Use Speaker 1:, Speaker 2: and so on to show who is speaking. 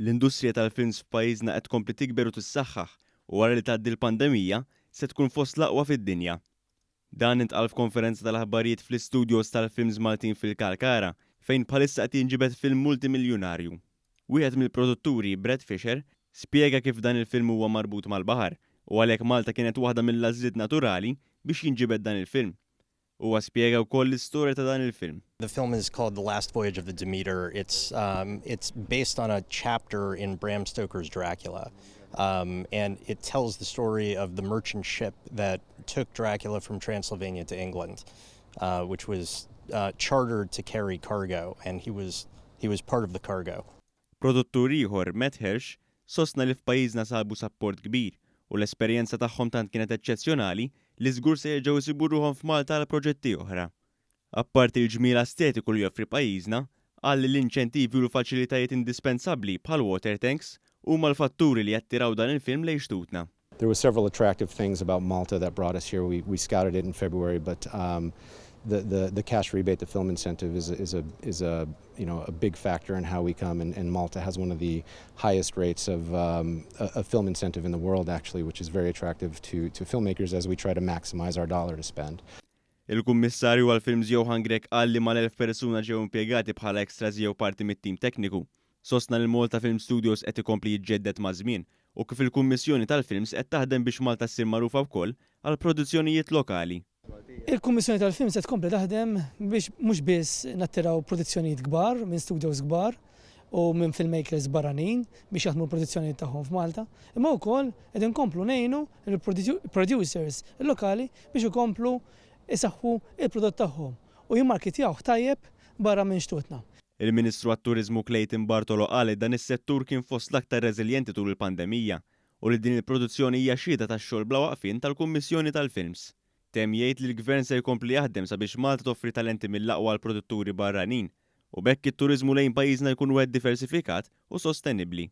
Speaker 1: L-industrija tal-films f'pajjiżna qed tkompli tikber u tissaħħaħ u wara li tgħaddi l-pandemija se tkun fost l-aqwa fid-dinja. Dan intqal f'konferenza tal-aħbarijiet fl-istudios tal-films Maltin fil-Kalkara, fejn bħalissa qed jinġibed film multimiljunarju. Wieħed mill-produtturi, Brad Fisher, spjega kif dan il-film huwa marbut mal-baħar u għalhekk Malta kienet waħda mill-għażliet naturali biex jinġibed dan il-film. Huwa spjega wkoll l-istorja ta' dan il-film.
Speaker 2: The film is called The Last Voyage of the Demeter. It's based on a chapter in Bram Stoker's Dracula. And it tells the story of the merchant ship that took Dracula from Transylvania to England, which was chartered to carry cargo, and he was part of the cargo.
Speaker 1: Produttur ieħor, Matt Hirsch, sostna li f'pajjiżna sabu sapport kbir u l-esperjenza tagħhom tant kienet eċċezzjonali li żgur se jerġgħu jsibu ruħhom f'Malta għal proġetti oħra. Apparti l-ġmiel estetiku li joffri pajjiżna, qal li l-inċentivi u l-faċilitajiet indispensabbli bħal water tanks huma l-fatturi li jattiraw dan il-film lejn xtutna.
Speaker 3: There were several attractive things about Malta that brought us here. We scouted it in February, but the cash rebate, the film incentive, is a big factor in how we come. And Malta has one of the highest rates of film incentive in the world, actually, which is very attractive to filmmakers as we try to maximize our dollar to spend.
Speaker 1: Il-Kummissarju għal-Films Johan Grech qal li mal-1000 persuna ġew impjegati bħala extras jew parti mit-tim tekniku. Sostna li Malta Film Studios qed ikompli jiġġedded maż-żmien u kif il-Kummissjoni tal-Films qed taħdem biex Malta ssir magħrufa wkoll għal produzzjonijiet lokali.
Speaker 4: Il-Kummissjoni tal-Films qed tkompli taħdem biex mhux biss nattiraw produzzjonijiet kbar minn studios kbar u minn filmmakers barranin biex jaħdmu l-produzzjonijiet tagħhom f'Malta, imma wkoll qed inkomplu ngħinu il-producers lokali biex ikomplu isaħħu il-prodott tagħhom u jimmarketjawh tajjeb barra minn xtutna.
Speaker 1: Il-Ministru għat-Turizmu Clayton Bartolo qal li dan is-settur kien fost l-aktar reżiljenti tul il-pandemija u li din il-produzzjoni hija xhieda tax-xogħol bla waqfien tal-Kummissjoni tal-Films. Temm jgħid li l-Gvern se jkompli jaħdem sabiex Malta toffri talenti mill-aqwa għal produtturi barranin u b'hekk it-turizmu lejn pajjiżna jkun wieħed diversifikat u sostenibbli.